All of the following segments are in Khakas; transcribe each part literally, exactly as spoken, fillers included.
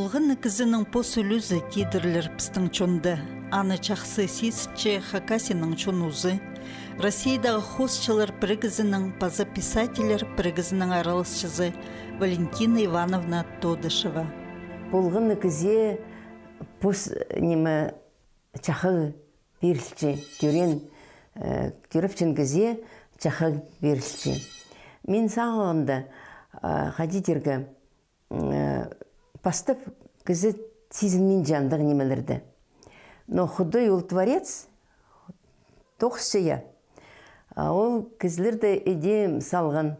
Полған на кізінің пос ӱлӱзі тидірлер пістің чонда. Аны чахсы сизінче Хакасияның чон узы, Россиядағы хоосчылар пірігізінің паза писательлер пірігізінің араласчызы Валентина Ивановна Тодышева. Полған на кізее пос, ниме, чахығ пирілче, тӧреен, э, тӧрепчең кізее чахығ пирілче. Мин сағынғанда, а, хайди тирге, э, пастап кізі сизінминче андағ нимелерді. Но Худай ол творец, тоғысчы, я. А ол кізілерді іди салған,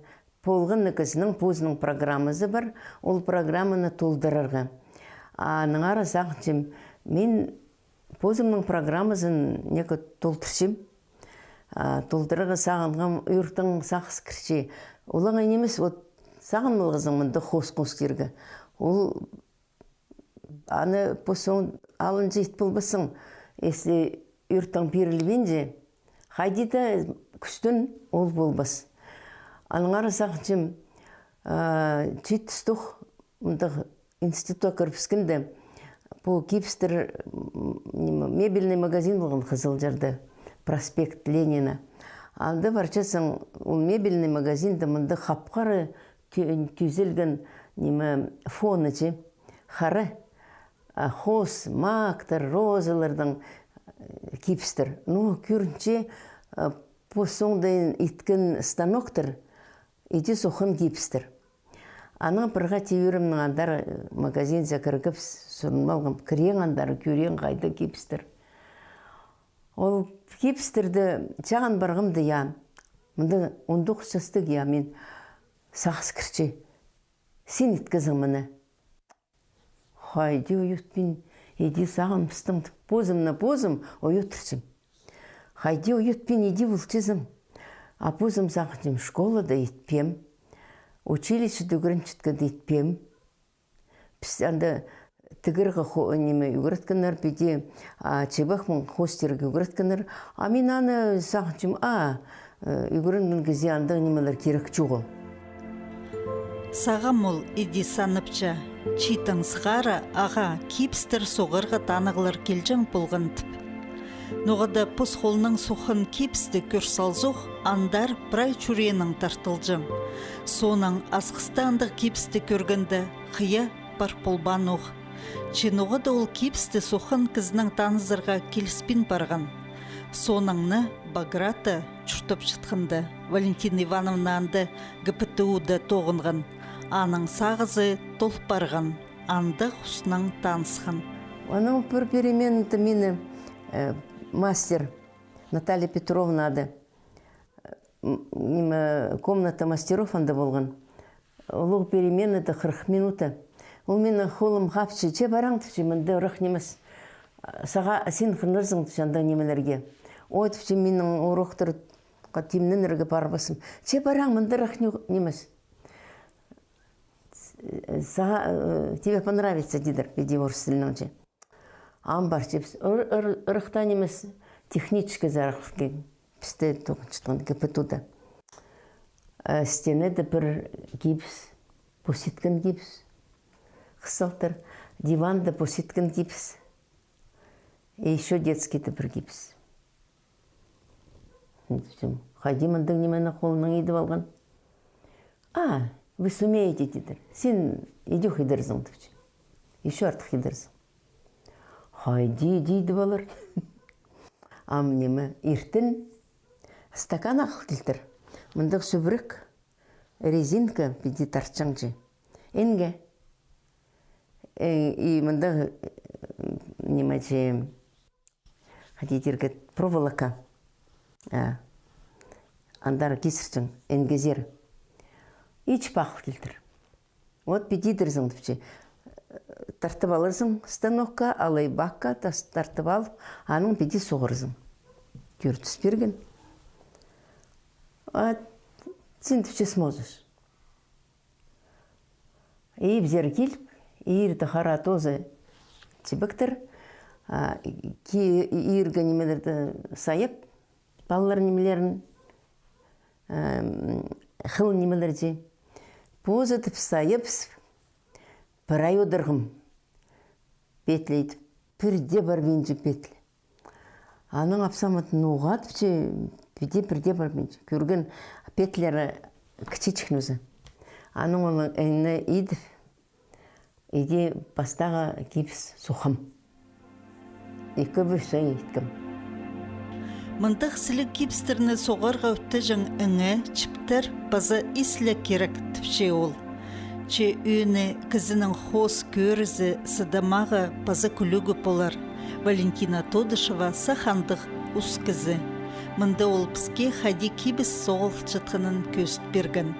полған на кізінің позының программазы пар, ол программаны толдырарға. А аннаңар сағынчам, мин позымның программазын неке толдырчам. А, толдырарға сағынғам, ӧӧртең сағыс кірче. Олаңай нимес, вот, сағынмалғазың мында хоос-хоос тирге. Ол аны пос оң алынҷа ит полбассың, если ӧӧртең пирілбинче, хайди даа кӱстең ол полбас. Аннаңар сағынчам, а, чиит тустох мындағ институтха кірібіскенде, пу гипстер, м, ниме, мебельный магазин полған Хызылчарда, проспект Ленина. Анда парчазың, ол мебельный магазинда мындағ хап-хара тӧ-, тӧзелген, ниме, фоны чи, хара, а, хоос, мактар, розаларның, э, гипстер. Ну, кӧрінче, э, пос оңдайын иткен станоктар, іди сохан гипстер. Анаң пір хати ӧӧремнең андар, э, магазинзар кіргем, сурынып алғам, кірем андар, кӧрем, хайдағ гипстер. Ол гипстерді чағын парғам да, я, мында он тоғыс частығ, я, мин сағыс кірче. Син иткезің мыны. Хайди уютпин, іди сағыныбыстым, тіп, позымны позым уютырчам. Хайди уютпин, іди полчазың. А позым сағынчам, школада итпеем, училищеде ӱгренчеткенде итпеем. Піс анда тігерге хо-, ниме, ӱгреткеннер, піди, а, чебек мин хоостирға ӱгреткеннер. А мин аны сағынчам, а, э, ӱгренген кізее андағ нимелер кирек чоғыл. Сағам ол іди санапча, чииттең сығара ағаа гипстер соғарға танығлар килҷең полған тіп. Ноға даа пос холнаң сохан гипсті кӧр салзох, андар прай чӱреенең тартылҷаң. Соонаң Асхыста андағ гипсті кӧргенде, хыйа пар полбаан ох. Че ноға даа ол гипсті сохан кізінең танызарға киліспин парған. Соонаң на Баграта чуртапчатханда, Валентина Ивановна анда ГПТУ-да тоғынған. Аның сағызы тол парған андағ хуснаң танысхан. Анаң пір переменада мині, э, мастер Наталья Петровна ады. М, ниме, комната мастеров анда полған. Улуғ переменада, хырых минута. Ол минің холым хапча, че параң, тіпче, мында ырах нимес. Саға син хынарзың, тіпче, андағ нимелерге. Ой, тіпче, минің урокторға тимненерге парбаспын. Че параң, мында ырах ни-, нимес. Саға, э, тебе понравится, тидір, піди орыс тілінеңче. Ам парчабыс. Ыр-, ыр-, ырахта нимес, технический зарахтың. Пісте тоғынчатхан ГПТУ-да. Э, стенада пір гипс, пос иткен гипс. Хысталтыр. Диванда пос иткен гипс. И ещё детскийде пір гипс. Хайди мындағ нимені холынаң идіп алған? А, вы сумеете, тидір. Син идӧк идерзің, тіпче. Ещё артых идерзің. Хайди, тидір олар. Ам ниме, иртен стакан ағыл килтір. Мындағ сӱбірек, резинка, піди тартчаң чи. Инге. Э, и мындағ, э, ниме чи, хайди тирге, проволока. А. Андар кизірчең, ингезер. Ич пахыл килтір. Вот піди идерзің, тіпче. Тартып аларзың станокка, алай бакка тас-, тартып алып, анаң піди соғарзың. Кӧртіс пирген. А син, тіпче, сможешь. Ибзер киліп, иирде хара тооза чібектер, а, ки-, иирге нимелерді сайып, палалар нимелерін, ам, хыл нимелерді. Позы тіп сайып, пір ай одырғам. петлі идіп. Пірдее парбинчам петлі. Анаң апсам ат ноға тіпче, пірдее, пірдее парбинчам. Кӧрген петлері кічіҷек ноза. Анаң ол еңні идіп, иди пастағы кибіс сохам. Ікі-ӱс ай иткем. Мындағ сіліг кибістерні соғарға ӧтчең еңе чіптер паза ис ле кирек, тіпче ол. Че ӧӧні кізінің хоос кӧрізі, сыдамағы паза кӱлӱгі полар. Валентина Тодышева сах андағ ус кізі. Мында ол піске хайди кибіс соғылчатханын кӧзіт пирген.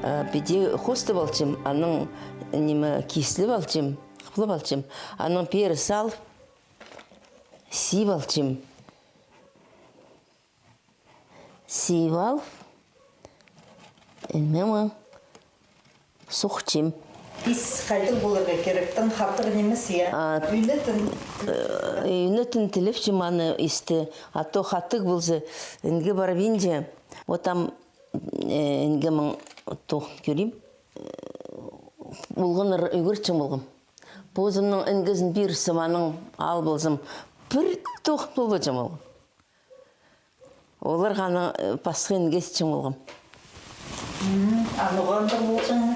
А, піди хоостап алчам, анаң, ниме, кислеп алчам, хыплап алчам. Анаң пеер салып, сиип алчам. Сиип алып, ниме, сохчам. Ис хайдағ поларға кирек, тың хатығ нимес, я? А, ӱнетін. Э, ӱнетін тілепчем аны исті, а то хатығ полза, інге парбинча. Вот ам, э, інге мин тоғын кӧрим. Олғаннар ӱгретчең полғам. Позымның інгезін пирсем, анаң ал ползам, пір тоғын полбаҷаң полғам. Оларға анаң, э, пасха інге итчең полғам. М, а ноға андағ полҷаң?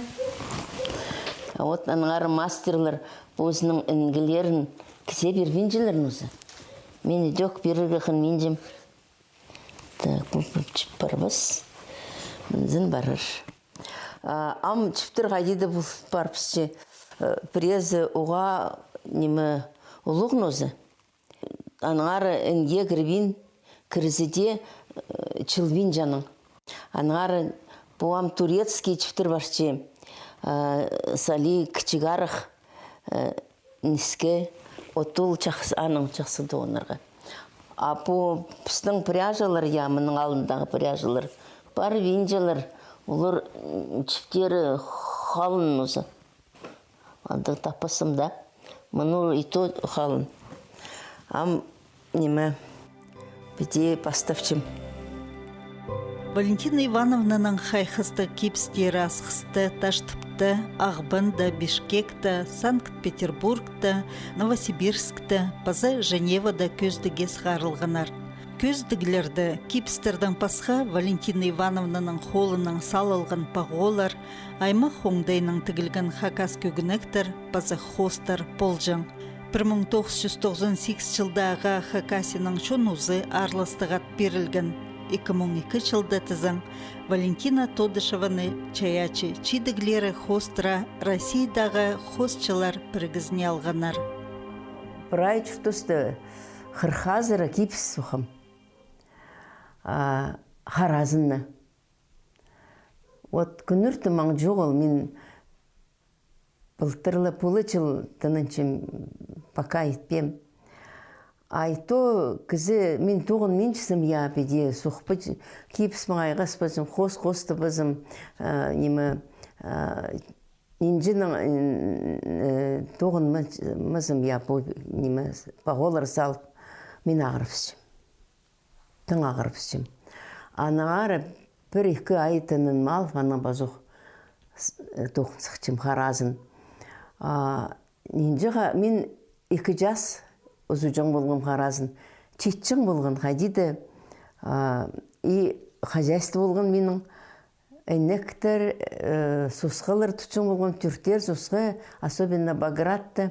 А вот аннаңар мастерлер позының інгілерін кізее пирбинчелер ноза. Мин идӧк пирерге хынминчам. Так, пу, пу чіп парбас. Мынзын парар. А, ам чіптер хайди даа пол парыбысча, э, пірезі уғаа, ниме, улуғ ноза. Аннаңар інге кірбин, кірзе дее, э, чылбинча анаң. Аннаңар пу ам турецкий чіптер парча, э, сали кічіг арах, э, ніске, от ол чахсы, анаң чахсы тоғынарға. А пу пістің пряжалар, я, мының алнындағы пряжалар, парбинчалар, олар, м, чіптері халын уза. Андағ таппасым даа. Мыны и то халын. Ам, ниме, піди пастапчам. Валентина Ивановнаның хайхастығ кибістері Асхыста, Таштыпта, Ағбанда, Бишкекте, Санкт-Петербургта, Новосибирскте паза Женевада кӧзідігге сығарылғаннар. Кӧзідіглерде кибістердең пасха Валентина Ивановнаның холынаң салылған пағолар, аймах оңдайынаң тігілген хакас кӧгенектер паза хоостар полҷаң. Пір муң тоғыс чӱс тоғызон сигіс чылда ағаа Хакасияның чон узы аарластығ ат пирілген. Ікі муң ікі чылда тізең Валентина Тодышеваны чайаачы чидіглері хоостыра Россиядағы хоосчылар пірігізіне алғаннар. Прай чуртаста хырых азыра кибіс сохам. А, харазынны. Вот кӱнӱртӱм маң чоғыл, мин пылтырлап пу ла чыл тынанчам, пока итпеем. А и то кізі, мин тоғынминчазам, я, піди сохпаҷ-, кибіс маң айғаспаҷам, хоос хоостабазам, а, ниме, а, нинҷенең, м, э, тоғынмазам, я, пу, ниме, пағолар салып, мин ағырыбысчам. Тың ағырыбысчам. Аннаңар пір-ікі ай тынанып алып, анаң пазох с-, э, тоғын сыхчам харазын. А, нинҷе ха-, мин ікі час узуҷаң полғам харазын. Читчең полған хайди даа, а, и хозяйство полған минің. Інектер, э, сосхалар тутчаң полғам, тӧртер сосха, особенно Багратта,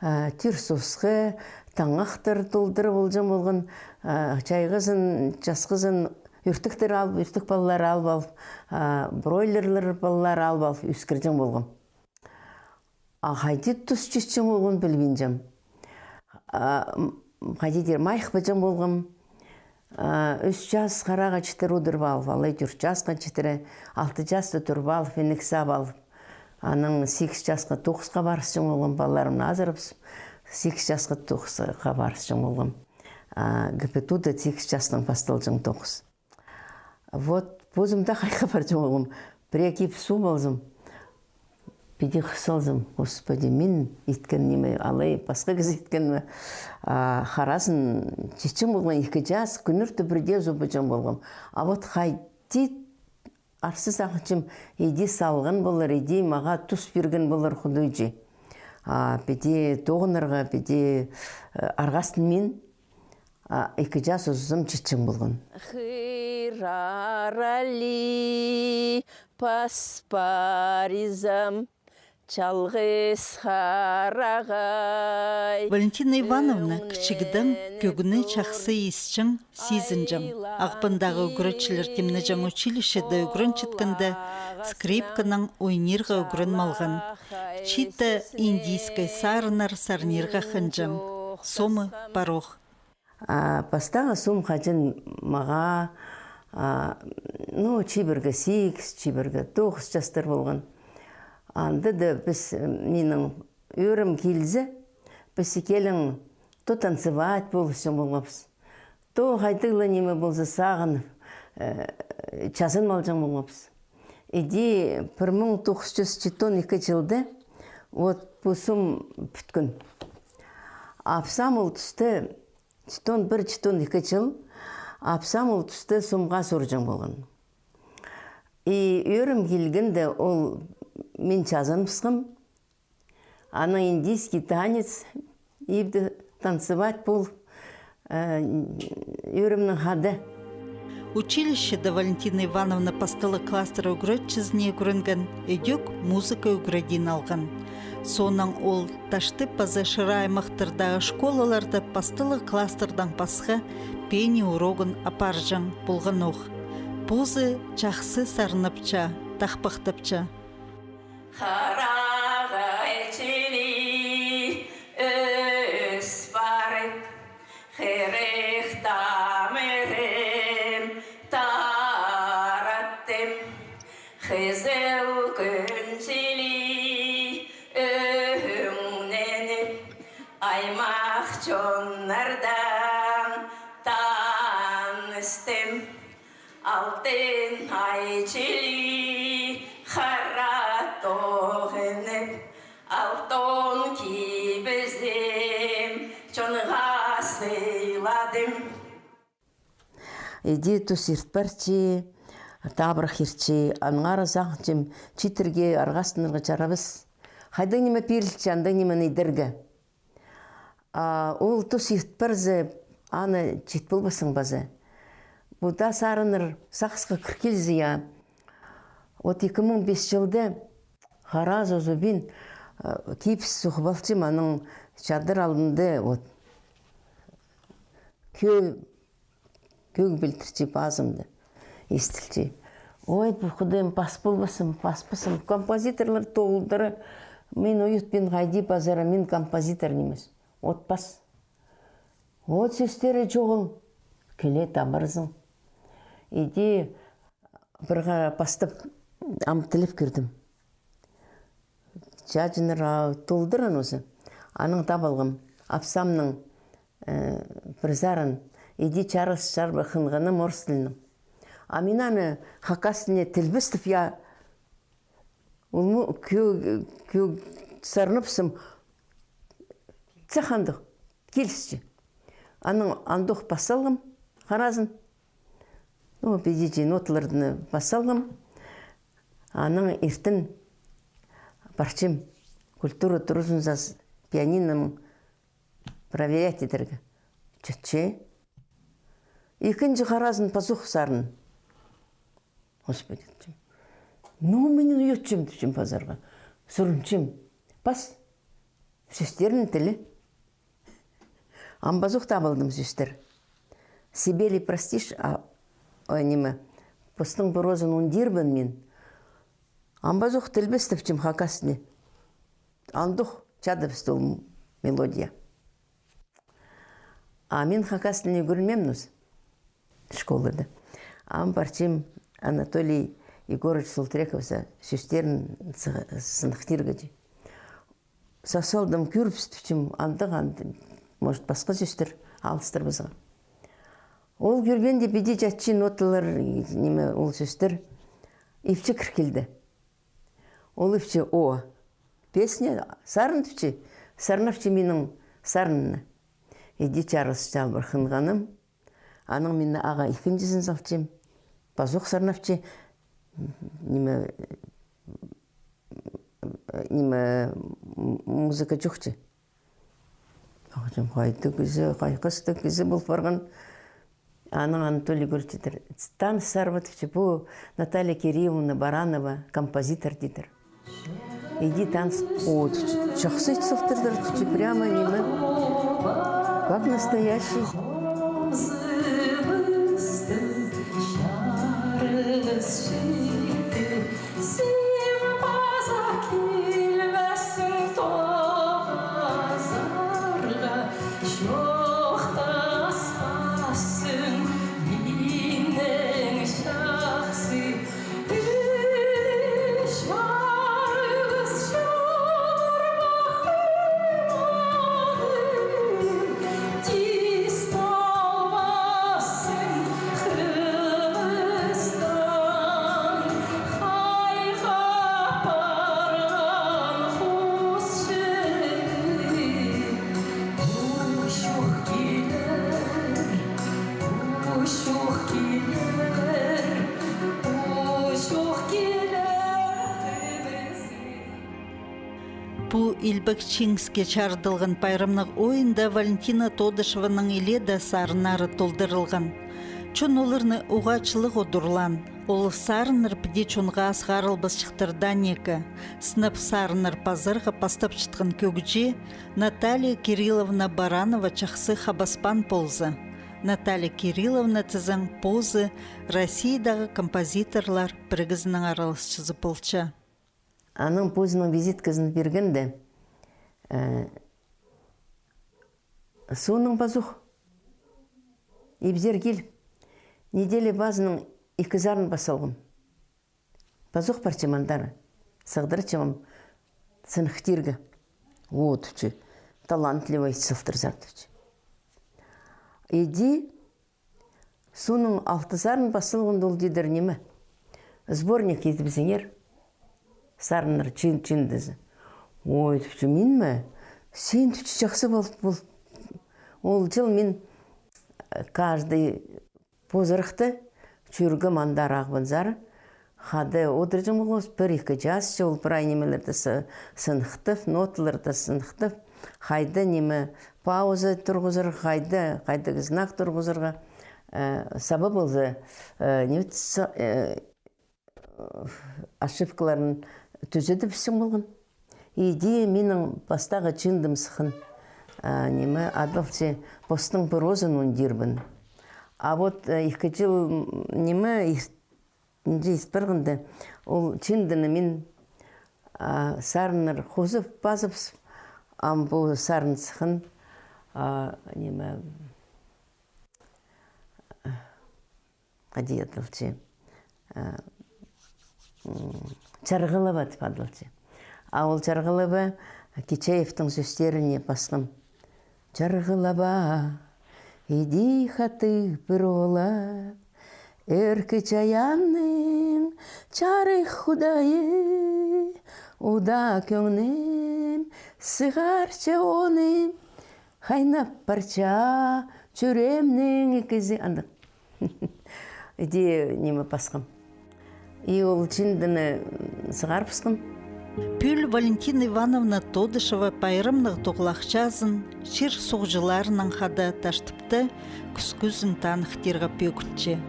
а, тӧрт сосха, таңахтар толдыра полҷаң полған, а, чайғызын, часхызын, ӧртектер алып, ӧртек палалар алып алып, а, бройлерлер палалар алып алып, ӧскірҷең полғам. А хайди тус читчең полған, пілбинчем. А, м, хайди тир, майых паҷаң полғам. А, ӱс час харааға читіре одырып алып, алай тӧрт часха читіре, алты часта турып алып, інек саап алып. Анаң сигіс часха, тоғысха парысчаң полғам, палаларымны азырап, сигіс часха, тоғысха парысчаң полғам. А, ГПТУ-да сигіс частаң пасталҷаң тоғыс. Вот, позым даа хайхап парҷаң полғам. Пірее кибіс суғып алзам, піди хыс алзам, Господи, мин иткен ниме, алай пасха кізі иткен ме? А, харазын читчең полған, ікі час, кӱнӱрте пірдее суғып парҷаң полғам. А вот хайди арса сағынчам, иди салған полар, иди мағаа тус пирген полар Худойҷы. А піди тоғынарға, піди, э, арғастын мин, а, ікі час узазым читчең полған. Хырар али пас паризам, чалғыс харағай. Валентина Ивановна кічігдең кӧгні чахсы исчең, сизінҷең. Ағбандағы ӱгретчілер тимнеҷең училищеде ӱгренчеткенде, скрипканаң ойнирға ӱгреніп алған. Чиитте индийскай сарыннар сарнирға хынҷаң. Сомы пар ох. А пастағы сом хаҷан мағаа, а, ну, чибіргі сигіс, чибіргі тоғыс частар полған. Анда даа піс, минің ӧӧрем килзе, піс ікӧлең то танцевать полысчаң полғабыс, то хайдағ ла ниме полза сағынып, э, чазын алҷаң полғабыс. Іди пір муң тоғыс чӱс читон ікі чылда вот пу сом пӱткен. Апсам ол туста, читон пір, читон ікі чыл, апсам ол туста сомға сурҷаң полған. И ӧӧрем килгенде ол мин чазыныбысхам, анаң индийский танец, ибде танцевать пол, э, ӧӧремнең хада. Училищеде Валентина Ивановна пасталығ класстар ӱгретчізіне ӱгренген, ідӧк музыка ӱгредиин алған. Соонаң ол Таштып паза Шира аймахтардағы школаларда пасталығ класстардаң пасха пение урогын апарҷаң полған ох. Позы чахсы сарнапча, тахпахтапча. Харағай чіли ӧс парып, хырых тамырым тараттым. Хызыл кӱн чіли ӧңненіп, аймах чоннардаң таныстым. Алтын ай чіли хара тоғынып, алтон кибізім чонға сыйладым. Іди тус ирт парча, табырах иртче, аннаңар сағынчам, чииттерге арғастынарға чарабас. Хайдағ ниме пирілче, андағ нимені идерге. А ол тус ирт парза, аны чит полбассың паза. Пу даа сарыннар сағысха кір килзе, я. Вот ікі муң пис чылда Харас Узубин, э, гипс суғып алчам, аның чадыр алнында, вот, кӧ-, кӧг пілдірче пазымда, истілче. Ой, пу Худайым, пас полбассым, паспассым. Композиторлар толдыра, мин уютпин, хайди пазар, мин композитор нимес. От пас. От сӧстері чоғыл, киле табарзың. Іди пір хара пастап, ам тілеп кӧрдім. Чачыныр, а, толдыран уза. Анаң таап алғам. Апсамның, э, пір сарын, «Іди чарыс чалбар хынғаным» орыс тілінең. А мин аны хакас тіліне тілбестеп, я, ол му-, кӧ-, кӧ-, сарнапсам, цех андағ килісче. Анаң андох пас салғам, харазын. Ну, піди чи ноталарны пас салғам. Анаң иртен парчам культура туразын сас пианинонаң проверять идерге. Чӧтче. Ікінҷі харазын пазох сарын. Господи, тіпчем. Ну, мин уютчам, тіпчем, пазарға. Сурынчам. Пас. Сӧстерін тіле. Ам пазох таап алдым сӧстер. Себе ли простишь, а, ой, ниме, постың прозын ундирбын мин. Ам пазох тілбестепчем хакас тіліне. Андох чадыбысты ол мелодия. А мин хакас тіліне ӱгренмеем нус школада. Ам парчам Анатолий Егорович Султрековзар сӧстерін сы-, сыныхтирға чи. Сас салдым, кӧрібіс, тіпчем, андағ, андағ, может, пасха сӧстер алыстырыбызарға. Ол кӧргенде піди чатчы ноталар, ниме, ол сӧстер. Ипчі кір килді. Ол ипчі, о, песня, сарын тіпче, сарнапчы минің сарынны. «Іди чарыс чалбар хынғаным». Анаң мин ағаа ікінҷізін салчам. Пазох сарнапчы, ниме, э, ниме, м-, музыка чох чи. Хайди кізі, хайхастығ кізі пол парған. Анаң Анатолий Гурчидір. Таныс сарбат чи, пу Наталья Кирилловна Баранова, композитор, тидір. Иди таныс. О, тіпче, чахсы ит салтырдар, тіпче, прямо ниме. Как настоящий. Пу илбек чиңіске чарыдылған пайрамнығ ойында Валентина Тодышеваның илееде сарыннары толдырылған. Чон оларны уғаа чылығ удурлаан. Ол сарыннар піди чонға асхарылбасчыхтар даа неке. Сынап сарыннар пазарға пастапчатхан кӧгҷі Наталья Кирилловна Баранова чахсы хабаспаан полза. Наталья Кирилловна тізең, позы Россиядағы композиторлар пірігізінің араласчызы полча. Аның позының визитказын пиргенде, э, соонаң пазох ибзер киліп, неделя пазынаң ікі сарын пас салғам. Пазох парчам андар, сығдырчам сыныхтирға. О, тіпче, талантливый салтыр сар, тіпче. Иди соонаң алты сарын пас салғанда ол тидір ниме. Сборник идібізіңер. Сарыннар чин-, чиндізі. Ой, тіпче, мин ме? Син, тіпче, чахсы пол, пол. Ол чыл мин, э, каждый позырахта чӧргем андар Ағбанзар. Хада одырҷаң полғабыс, пір-ікі час чи, ол прай нимелерді сы-, сыныхтап, ноталарды сыныхтап, хайда ниме пауза турғызарға, хайда, хайдағ знак турғызарға, э, саба полза, э, ниме, с-, э, ошибкаларын тӱзедібісчең полған. Иди минің пастағы чыындым сыххан, а, ниме, адалча, постың прозын ундирбын. А вот, э, ікі чыл, м, ниме, ис-, нинҷе ис парғанда, ол чыындыны мин, а, сарыннар хозып, пазып, ам пу сарын сыххан, а, ниме, хайди адалча, а, м, чарғылаба тіп адалча. А ол чарғылаба Кичеевтің сӧстеріне пасхам. Чарғылаба, иди хатығ пір оолап, Ӧӧркі Чайаанның чарых худайы, удаа кӧңнім сығарча оны. Хайнап парча чӱреемнің ікізі, андағ. Іди ниме пасхам. И ол чыындыны сығарыбысхам. Пӱӱл Валентина Ивановна Тодышева пайрамнығ тоғылахчазын чир суғҷыларынаң хада Таштыпта кӱскӱзін таныхтирға пӧгінче.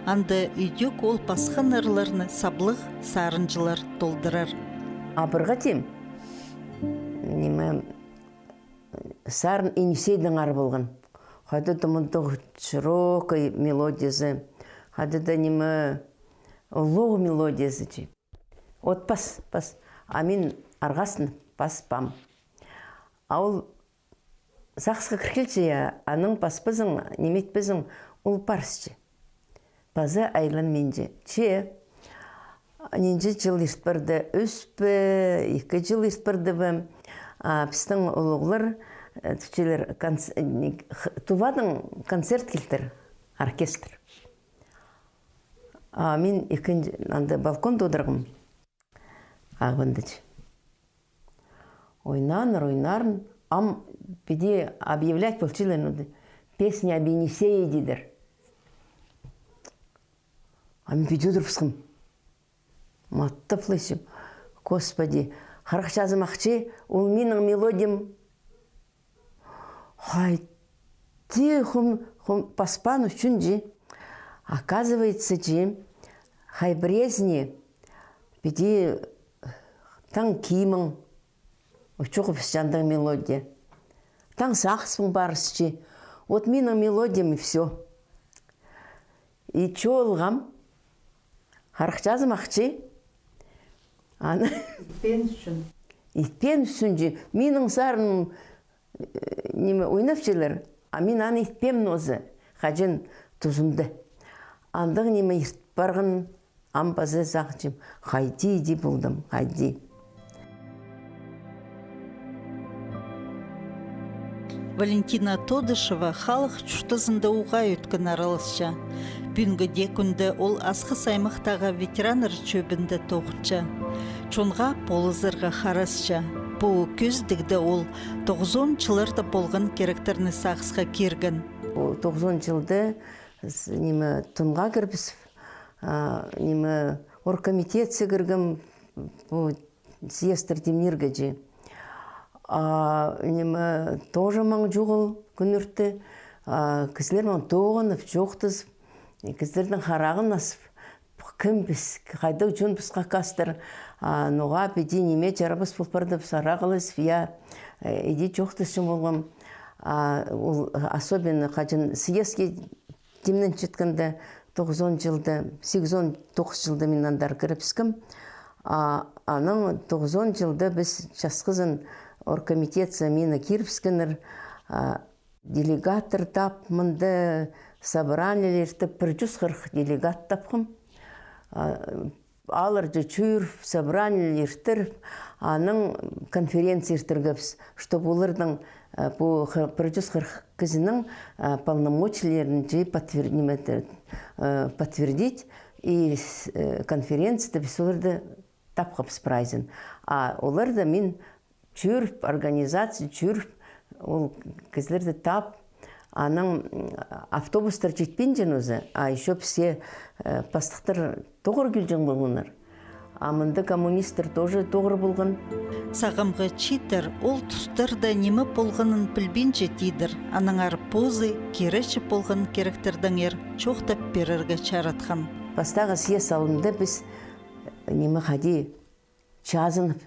Анда ідӧк ол пасхан ырларны саблығ сарынҷылар толдырар. Абырға тим, ниме, сарын Енисейдеңер полған. Хайда-да мындағ широкай мелодиязы, хайда-да ниме, улуғ мелодиязы чи. От пас, пас. А мин арғасын паспаам. А ол сағысха кір килче, я, анаң паспазың, ниме итпезің, ол парыс чи. Паза айланминча. Че, нинҷе чыл ирт парды, ӱс пе, ікі чыл ирт парды ба, а, пістің улуғлар, э, тіпчелер, конц-, э, х-, Тувадаң концерт килтір, оркестр. А мин ікінҷі, анда балконда одырғам. Ағбанда чи. Ойнаннар, ойнарын, ам піди объявлять полчалар, ну, песня об Енисее, тидір. Ам піди одырыбысхам. Маттап лайчам. Господи, Хырых чазым ахча, ол минің мелодиям. Хайди хум, хум паспаан ӱчӱн чи. Оказывается чи, хай пірезіне піди таң киимің, чоғыл піс чи андағ мелодия. Таң сағыспың парыс чи. Вот минің мелодиям и всё. И чоғылғам, хырых чазым ахча. Аны итпеен ӱчӱн. Итпеен ӱчӱн чи. Минің сарыным, э, ниме, ойнапчалар, а мин аны итпеем нооза, хаҷан тузында. Андағ ниме ирт парған. Ам паза сағынчам, хайди иди полдым, хайди. Валентина Тодышева халых чуртазында уғаа ӧткін араласча. Пӱӱнгі дее кӱнде ол Асхыс аймахтағы ветераннар чӧбінде тоғынча. Чонға полызарға харасча. Пу кӧзідігде ол тоғызон чылларда полған киректерні сағысха кирген. Ол тоғызон чылда с-, ниме, тунға кірібіс, а, ниме, оргкомитетсер кіргем, пу съездтер тимнирге чи. А, ниме, тоже маң чоғыл кӱнӱрте, а, кізілер маң тоғынып, чоохтазып, кізілернің харағын азып, кем піс, хайдағ чон піске хакастар, а, ноға піди ниме чарабас пол парды, піс арағылас, я, э, иди чоохтасчаң полғам. А, ол, особенно хаҷан съездке тимненчеткенде, тоғызон чылда, сигізон тоғыс чылда мин андар кірібіскем. А, анаң тоғызон чылда піс часхызын оргкомитетсер мині кирібіскеннер, а, делегаттар тап, мында собраниелер иртіп, пір чӱс хырых делегат тапхам. А, алар чи чӧріп, собраниелер иртіріп, анаң конференция иртіргебіс, чтоб олардың, э, пу хы-, пір чӱс хырых кізінің, э, полномочиелерін чи подтвер-, ниме, э, подтвердить, и с-, э, конференцияда піс оларды тапхабыс прайзын. А оларда мин чӧріп, организация чӧріп, ол кізілерді тап, анаң, м, автобустар читпинчен оза, а ещё піске, э, пастыхтар тоғыр килҷең полғаннар. А мында коммунисттер тоже тоғыр полған. Сағамғы чииттер ол тустарда ниме полғанын пілбинче тидір, аннаңар позы киречі полған киректердеңер чоохтап пирерге чаратхан. Пастағы съезд алнында піс, э, ниме, хайди чазынып,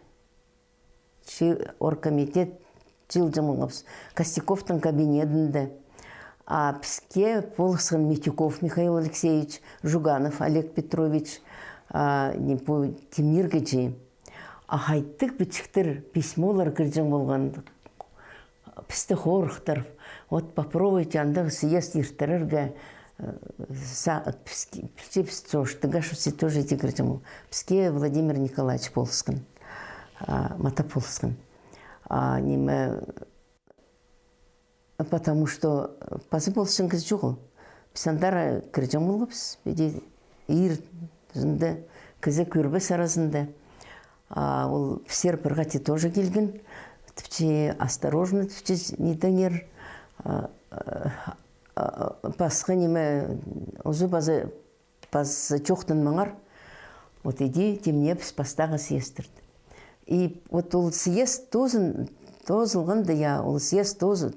чи-, оргкомитет чыылҷаң полғабыс Костяковтың кабинетінде. А піске полысхан Митюков Михаил Алексеевич, Жуганов Олег Петрович, а, ниме, пу тимнирге чи. А хайдағ пічіктер, письмолар кірҷең полған. Пісті хорыхтырып, вот попробуйте андағ съезд иртірерге, э, са-, піс-, піске, піс чоохтағаш, все тоже тигірҷең. Піске Владимир Николаевич полысхан, а, мата полысхан. А, ниме, потому что пазы полысчаң кізі чоғыл. Піс андар кірҷең полғабыс, піди иир тузында, кізі кӧрбес аразында. А ол пістер пір хати тоже килген. Тіпче, осторожно, тіпче, нидеңер, а, а, а, пасха ниме, узы пазы, пазы чоохтанмаңар. Вот иди тимнебіс пастағы съездтерді. И вот ол съезд тоозын-, тоозылғанда, я, ол съезд тоозы-,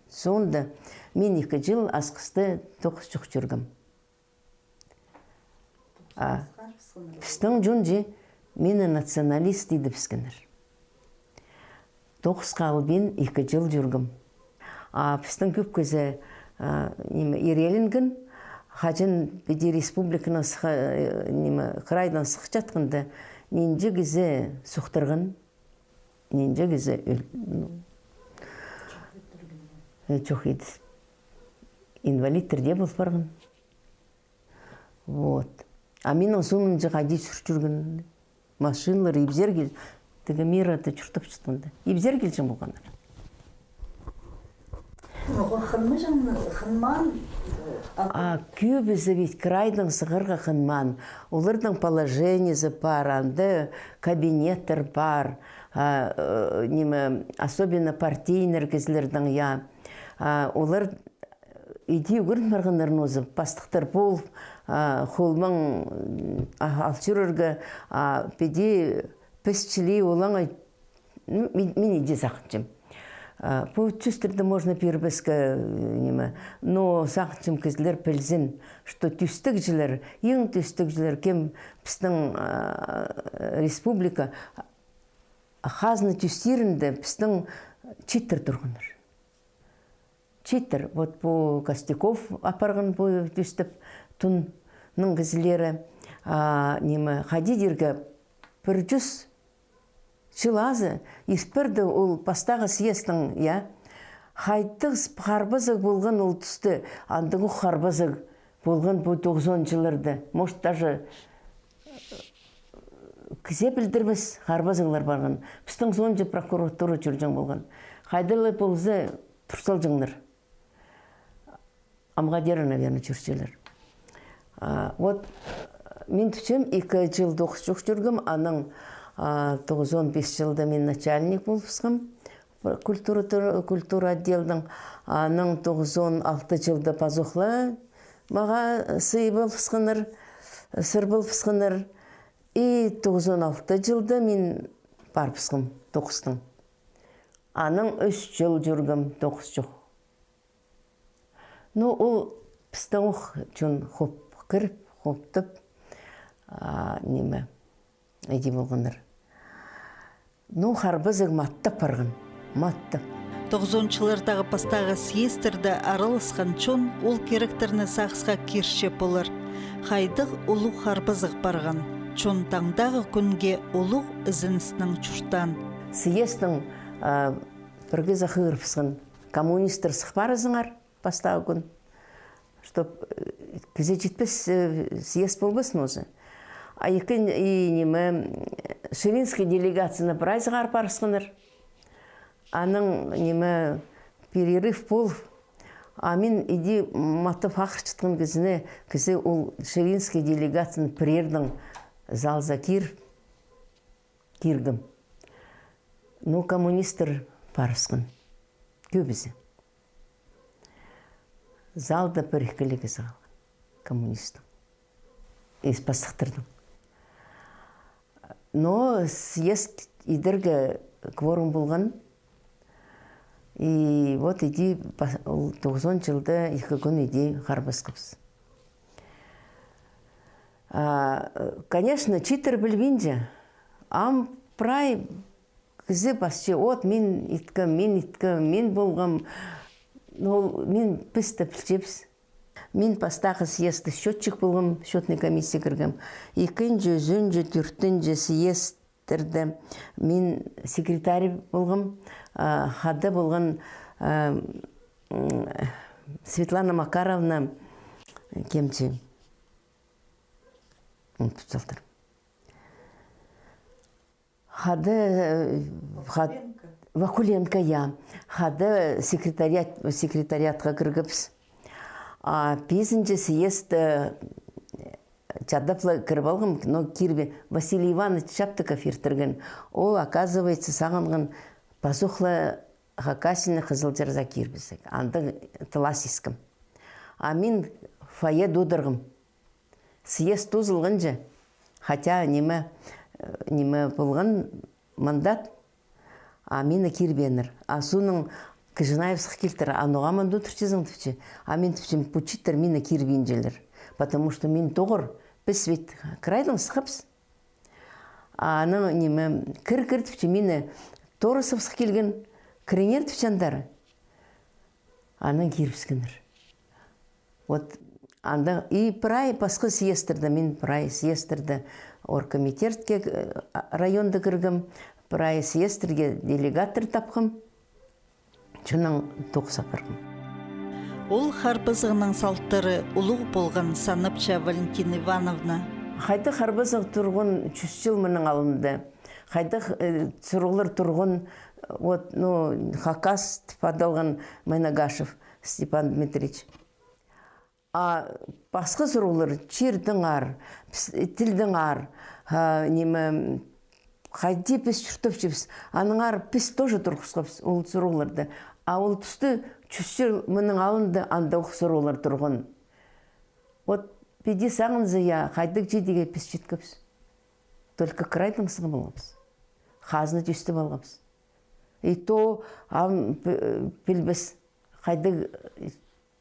соонда мин ікі чыл Асхыста тоғыс чох чӧргем. А пістің чон чи мині националист идібіскеннер. Тоғысха албин ікі чыл чӧргем. А пістің кӧп кізі, а, ниме, ирееленген, хаҷан піди республиканың сыхха-, э, ниме, крайдаң сыхчатханда, нинҷе кізі сухтырған, нинҷе кізі ӧл-, ну, э, чох иді. Инвалидтер дее пол парған. Вот. А минің соонаң чи хайди сӱр чӧрген. Машиналар ибзер кил-, тігі мирада чуртапчатханда. Ибзер килҷең полғаннар. Ноға хынмаҷаң, хынмаан, а, а кӧбізі ведь крайдаң сығарға хынмаан. Олардың положениезі пар, анда кабинеттер пар. А, э, ниме, особенно партийнер кізілердің, я. А, олар иди ӱгрен парғаннар нооза, пастыхтар пол, а, холмаң, а, ал чӧрерге, а, піди Піс чіли олаңай, ну, мин, мин иди сағынчам. А, пу тӧстірді можно пирбеске, э, ниме. Но сағынчам, кізілер пілзін, что тӧстігҷілер, иң тӧстігҷілер, кем пістің, а, республика, хазна тӧстирінде пістің чииттер турғаннар. Чииттер, вот пу Костяков апарған пу тӧстеп, Тунның кізілері, а, ниме, хайди дирге, пір чӱс чыл азы ирт парды ол пастағы съездтің, я. Хайдағ с-, харбазығ полған ол туста, андағ ох харбазығ полған пу тоғызон чылларда. Может, даже кізее пілдірбес харбазығлар парған. Пістің соонҷа прокуратура чӧрҷең полған. Хайда ла полза, тур салҷаңнар. Амға дее, наверное, чӧрчелер. А, вот, мин тіпчем, ікі чыл тоғыс чох чӧргем, анаң, а, тоғызон пис чылда мин начальник полыбысхам, культура тур-, культура отделдың, анаң тоғызон алты чылда пазох ла мағаа сый полыбысханнар, сыр полыбысханнар. И тоғызон алты чылда мин парыбысхам тоғыстаң. Анаң ӱс чыл чӧргем тоғыс чох. Ну, ол пістің ох чон хоп кіріп, хоптап, а, ниме, іди полғаннар. Ну, харбазығ маттап парған, маттап. Тоғызонынҷы чыллардағы пастағы съездтерде араласхан чон ол киректерні сағысха кирче полар. Хайдағ улуғ харбазығ парған, чон таңдағы кӱнге улуғ ізеністең чуртаан. Съездтің, а, пір кізі хығырыбысхан: коммунистер сых парызыңар пастағы кӱн, чтоб, э, кізі читпес, э, съезд полбасын оза. А ікі, и, ниме, ширинский делегацияны прайзығ аар парысханнар. Анаң, ниме, перерыв пол. А мин іди маттап хығырчатхан кізіні, кізі ол ширинский делегацияны пірердең залза кир, киргем. Ну, коммунистер парысхан. Кӧбізі. Залда пір-ікі ле кізі халған. Коммунистің. Ис пастыхтарның. Но съезд идерге кворум полған. И вот іди па-, ол тоғызон чылда ікі кӱн іди харбасхабыс. А, конечно, чииттер пілбинче. Ам прай кізі пасча: от, мин иткем, мин иткем, мин полғам. Ол, мин, піс тее пілчебіс. Мин пастағы съездте счётчик полғам, счётный комиссия кіргем. Ікінҷі, ӱзінҷі, тӧртінҷі съездтерде мин секретарь полғам, а, хада полған, а, м, Светлана Макаровна, кем чи, м, путсалтыр. Хада, э, хад-, Вакуленко. Вакуленко, я. Хада секретариат, секретариатха кіргебіс. А пизінҷі съезд, э, чадап ла кіріп алғам, но кирбе-, Василий Иванович Чаптыков иртірген. Ол, оказывается, сағынған пазох ла Хакасияны Хызылчарза кирбезек. Анда тылас искем. А мин фойеде одырғам. Съезд тоозылғанҷа, хотя ниме, э, ниме полған мандат, а мині кирбееннер. А соонаң Кыжынаев сых килтір, а ноға мында одырчазың, тіпче. А мин тіпчем, пу чииттер мині кирбинчелер. Потому что мин тоғыр, піс ведь крайдаң сыхпаабыс. А анаң ниме, кір, кір, тіпче, мині Торосов сых килген, кіріңер, тіпче, андар. Анаң кирібіскеннер. Вот анда и прай пасха съездтерде, мин прай съездтерде оргкомитетке, э, районда кіргем, прай съездтерге делегаттар тапхам, чоннаң тоғыс апарғам. Ол харбазығның салтары улуғ полған, санапча Валентина Ивановна. Хайдағ харбазығ турған чӱс чыл мының алнында. Хайдағ, э, сурығлар турған, вот, ну, хакас тіп адалған Майнагашев Степан Дмитриевич. А пасха сурығлар, чирдеңер, піс-, тілдеңер, а, ниме, хайди піс чуртапчабыс, аннаңар піс тоже турғысхабыс ол сурығларды. А ол туста чӱс чыл мының алнында андағ сурығлар турған. Вот піди сағынза, я, хайдағ чидіге піс читкебіс. Только крайдаң сығып алғабыс. хазна тӧстеп алғабыс. И то ам пі-, пілбес, хайдағ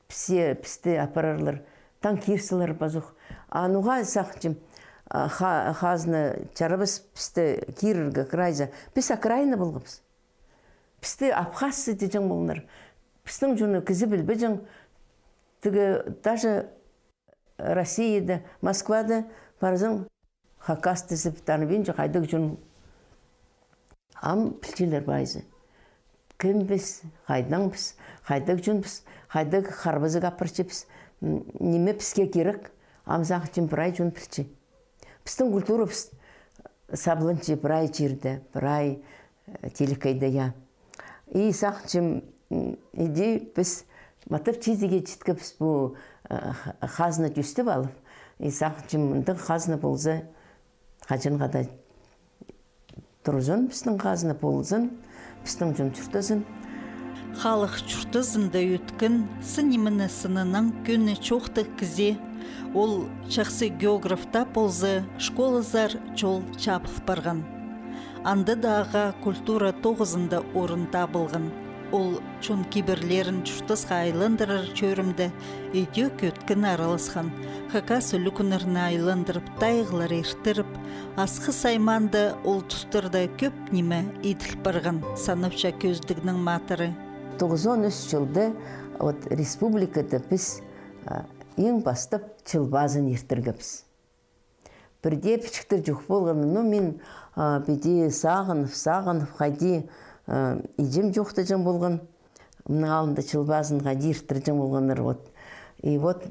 пісті, пісті апарарлар, танкирсілер пазох. А ноға сағынчам, а, ха-, хазна чарабас пісті кирерге крайзар. Піс окраина полғабыс. Пісті абхазцы тіҷең полғаннар. Пістің чонны кізі пілбеҷең. Тігі даже Россияда, Москвада парзаң, хакас тізіп, таныбинча, хайдағ чон. Ам пілчелер прайзы. Кем піс, хайдаң піс, хайдағ чон піс, хайдағ харбазығ апарчабыс, м, ниме піске кирек, ам сағынчам прай чон пілче. Пістің культурабыс сабланча прай чирде, прай, э, телекейде, я. И сағынчам, м, иди піс матап чидіге читкебіс пу, э, х-, хазна тӧстеп алып. И сағынчам, мындағ хазна полза, хаҷанға даа турзын, пістің хазна ползын, пістің чон чуртазын. Халых чуртазында ӧткін, сын нимені сыннаң кӧні чоохтығ кізі, ол чахсы географ таа полза, школазар чол чабыл парған. Анда даа ағаа культура тоғызында орын табылған. Ол чон кибірлерін чуртасха айландырар чӧрімде идӧк ӧткін араласхан. Хакас ӱлӱкӱннерні айландырып, тайығлар иртіріп, Асхыс аймаанда ол тустарда кӧп ниме иділ парған, санапча Кӧзідігнің матыры. Тоғызон ӱс чылда вот республикада піс, а, иң пастап Чыл пазын иртіргебіс. Пірдее пічіктер чох полған, но мин, а, піди сағынып, сағынып, хайди, а, иҷем чоохтаҷаң полған. Мының алнында Чыл пазын хайди иртірҷең полғаннар, вот. И вот,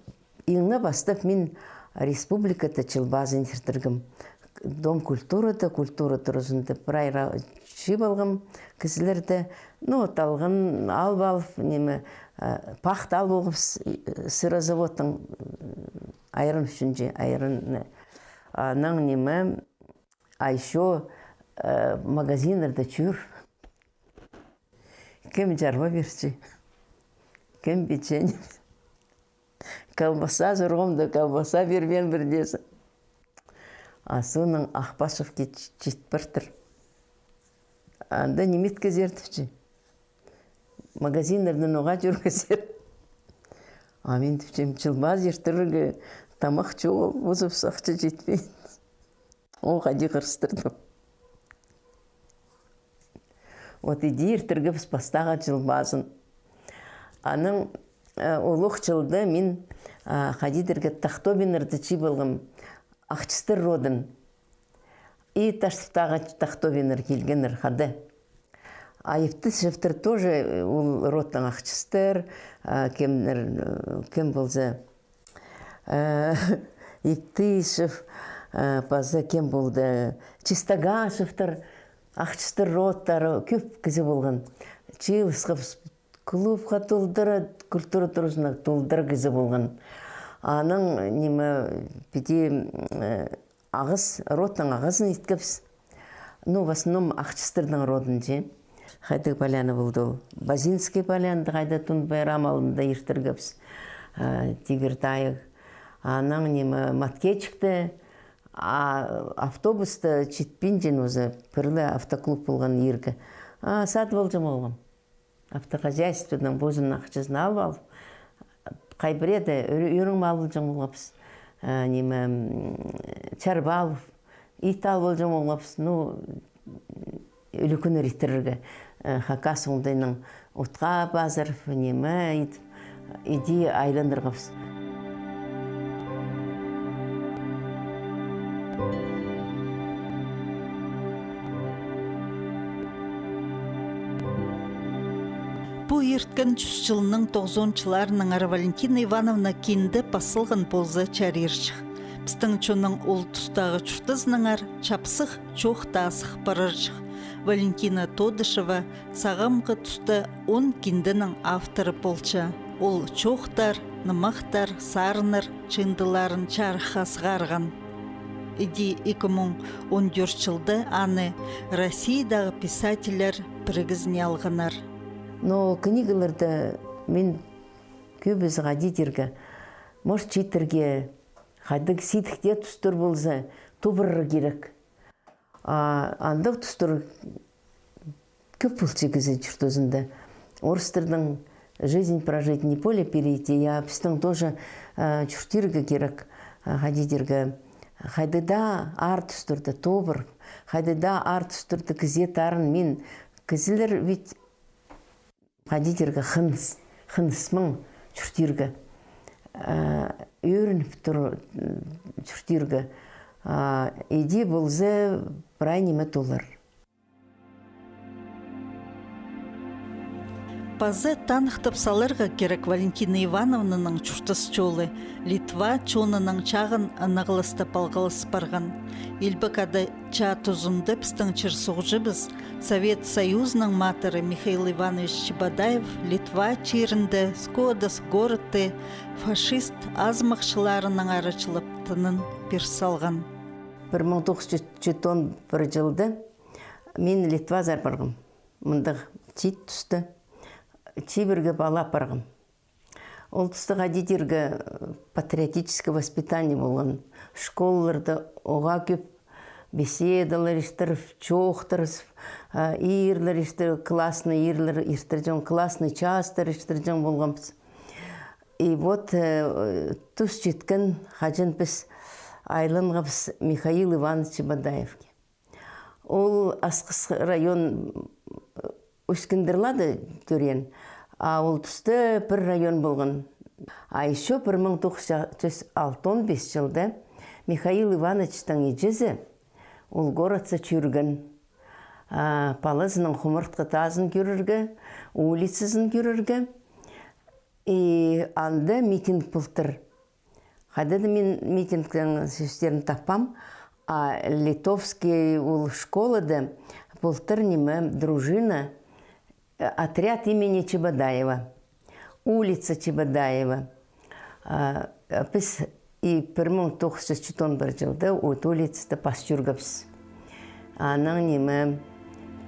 иң не пастап мин республикада Чыл пазын иртіргем. Дом культурада, культура туразында прай ра-, чыып алғам кізілерді. Ну, вот, алған, алып алып, ниме, а, пахта алып алғабыс, сырозаводтың, айран ӱчӱнҷі, айран, анаң ниме, а ещё, э, магазиннарда чӧр. Кем чарба пирче, кем печенье. Колбаса сурғам даа, колбаса пирбеен пірдеезі. А соонаң Ахпашевке ч-, чит партыр. Анда ниме иткезер тіпче. Магазиннарда ноға чӧргезер. А мин тіпчем, Чыл пазын иртірерге тамах чоғыл, позыбыс, ахча читпеен. Ол хайди хырыстырдым. Вот иди иртіргебіс пастағы Чыл пазын. Анаң, э, улуғ чылда мин, а, хайди идерге, Тахтобиннарны чыып алғам, Ахчыстар родын. И Таштыптағы Тахтобиннар килгеннер хада. А Евтысовтар тоже, э, ол родтаң Ахчыстар, а, кемнер, э, кем полза, э, Евтысов, э, паза кем полды, Чистогашевтар, Ахчыстар родтары, кӧп кізі полған. Чыылысхабыс, клубха толдыра, культура туразына толдыра кізі полған. Анаң, ниме, піди, э, ағас, родтаң ағазын иткебіс. Ну, в основном Ахчыстарның родын чи. Хайдағ поляна полды ол. Базинский полянада, хайда Тун пайрам алнында иртіргебіс, а, тигір тайығ. Анаң, ниме, Маткечікте, а, автобуста читпинчем оза, пір ле автоклуб полған иргі. А, садып алҷаң полғам. Автохозяйстводаң позымның ахчазын алып алып, хай пірееде ӱр-, ӱрең мал алҷаң полғабыс. Э, ниме, м, чарба алып, ит алып алҷаң полғабыс. Ну, ӱлӱкӱннер иртірерге, э, хакас оңдайнаң утха пазырып, ниме, ит-, иди айландырғабыс. Пу ирткен чӱс чылның тоғызонынҷы чылларынаңар Валентина Ивановна кинде пас салған полза чарирҷых. Пістің чонның ол тустағы чуртазынаңар чапсых чоохтазых парарҷых. Валентина Тодышева сағамғы туста он кинденің авторы полча. Ол чоохтар, нымахтар, сарыннар чыындыларын чарыхха сығарған. Иди ікі муң он тӧрт чылда аны Россиядағы писательлер пірігізіне алғаннар. Но книгаларны мин кӧбізі хайди идерге, может, чииттерге, хайдағ сидікте тустар полза, тобырарға кирек. А андағ тустар кӧп полча кізі чуртазында. Орыстарның «Жизнь прожить, не поле перейти», я, пістің тоже, а, чуртирға кирек, а, хайди тирге, хайдағ даа аар тустарда тобыр, хайдағ даа аар тустарда кізее тарын мин. Кізілер ведь хайди тирге, хыныс, хынысмаң чуртирға, а, ӧрініп тур, м, чуртирға. А, иди полза, прай ниме толар. Паза таныхтап саларға кирек Валентина Ивановнаның чуртас чолы Литва чонының чағын ынағластап алғылас парған. Илбек Ада чаа тузында пістің чир-суғҷыбыс, Совет Союзының матыры Михаил Иванович Чебодаев Литва чирінде Скуодас городты фашист азымахчыларынаң арачылап тынын пир салған. Пір муң тоғыс чӱс читон пір чылда мин Литвазар парғам. Мындағ чиит туста чибіргі пала парғам. Ол туста хайди тирге, патриотическое воспитание полған. Школаларда уғаа кӧп беседалар иртіріп, чоохтарып, а, иирлер иртір, классный иирлер иртірҷең, классный частар иртірҷең полғанбыс. И вот, э, тус читкен, хаҷан піс айланғабыс Михаил Иванович Чебодаевке. Ол Асхыс район, Усть-Кіндірлада тӧреен, а ол туста пір район полған. А ещё пір муң тоғыс чӱс алтон пис чылда Михаил Ивановичтің іҷезі ол городса чӧрген. А, палазының хумартхы таазын кӧрерге, улицазын кӧрерге. И анда митинг полтыр. Хайда-да мин митингтің сӧстерін таппаам, а литовский ол школада полтыр ниме, дружина, э, отряд имени Чебодаева, улица Чебодаева. А, піс и пір муң тоғыс чӱс читон пір чылда ол улицада пас чӧргебіс. Аның ниме,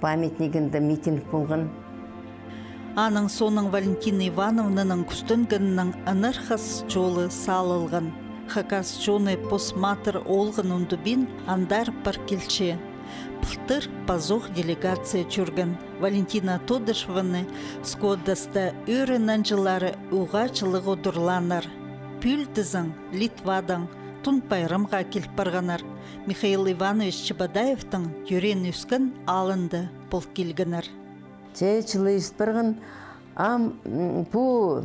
памятнигінде митинг полған. Аның соонаң Валентина Ивановнаның кӱстенгенінең ынархас чолы салылған. Хакас чоны пос матыр оолғын ундубин андар пар килче. Пылтыр пазох делегация чӧрген. Валентина Тодышеваны Скуодаста ӧӧре нанҷылары уғаа чылығ удурлааннар. Пӱӱлдізең Литвадаң Тун пайрамға кил парғаннар. Михаил Иванович Чебодаевтің тӧреен-ӧскен аалында пол килгеннер. Че чылы ис парған, ам, м, пу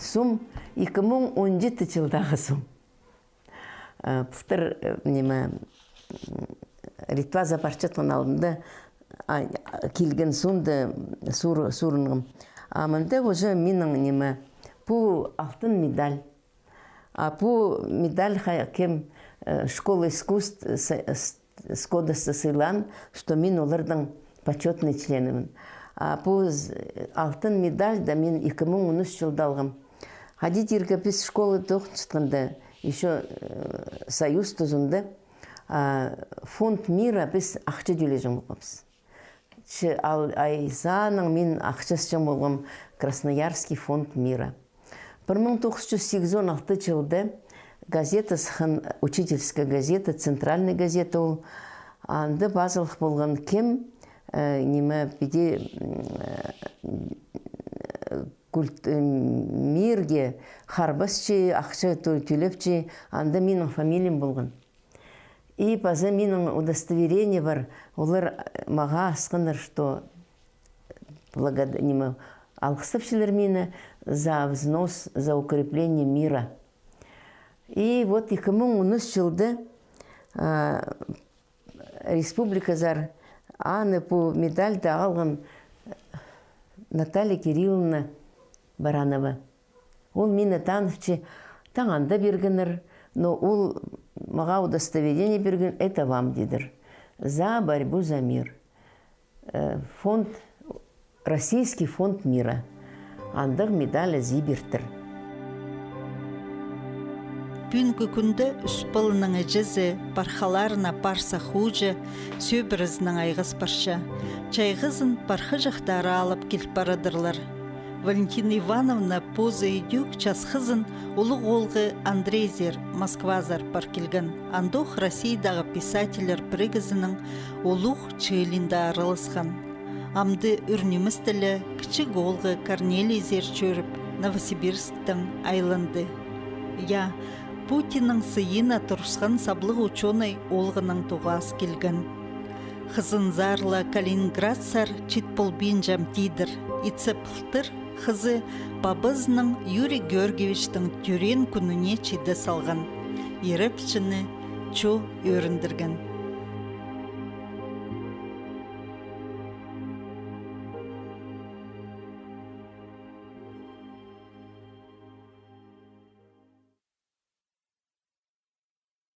сум ікі муң он читі чылдағы сум. Э, пылтыр, э, ниме, м, Литваза парчатхан алнында, а, килген соонда сур-, суурынғам. А мында уже минің ниме, пу алтын медаль. А пу медаль ха-, кем, э, школа искусств с-, с-, Скуодасса сыйлаан, что мин олардың почётный членімін. А пу з-, алтын медальды мин ікі муң он ӱс чылда алғам. Хайди тирге, піс школада тоғынчатханда, ещё, э, Союз тузында, а, фонд мира піс ахча тӧлеҷең полғабыс. Че ал ай саанаң мин ахча ысчаң полғам Красноярский фонд мира. Пір муң тоғыс чӱс сигізон алты чылда газета сыххан, учительская газета, центральная газета ол. Анда пазылых полған кем, э, ниме, піди, м, э, культ-, э, мирге харбасчы, ахча тӧ-, тӧлепчі, анда минің фамилиям полған. И паза минің удостоверение пар. Олар, э, мағаа асханнар, что благод-, ниме, алғыстапчалар мині за взнос, за укрепление мира. И вот ікі муң он ӱс чылда, а, республиказар аны, пу медальды алған Наталья Кирилловна Баранова. Ол мині таныпча, таң анда пиргеннер, но ол мағаа удостоверение пирген, это вам, тидір. За борьбу за мир. Э, фонд, Российский фонд мира. Андағ медаль ізі пиртір. Пӱӱнгі кӱнде ӱс паланың іҷезі, пархаларына парса хуучы, сӧбірезінең айғас парча. Чайғызын пархаҷахтары алып кил парадырлар. Валентина Ивановна позы идӧк час хызын улуғ оолғы Андрейзер Москвазар пар килген, андох Россиядағы писательлер пірігізінің улуғ чыылиинда араласхан. Амды ӱр нимес тілі кічіг оолғы Корнелийзер чӧріп, Новосибирсктің айланды. Я, Путиннің сыйына турысхан саблығ учёный оолғының тоғас килген. Хызынзар ла Калининградсар чит полбинчам тидір. Итсе пылтыр хызы пабазының Юрий Георгиевичтің тӧреен кӱніне чиде салған. Ирепчіні чо ӧріндірген.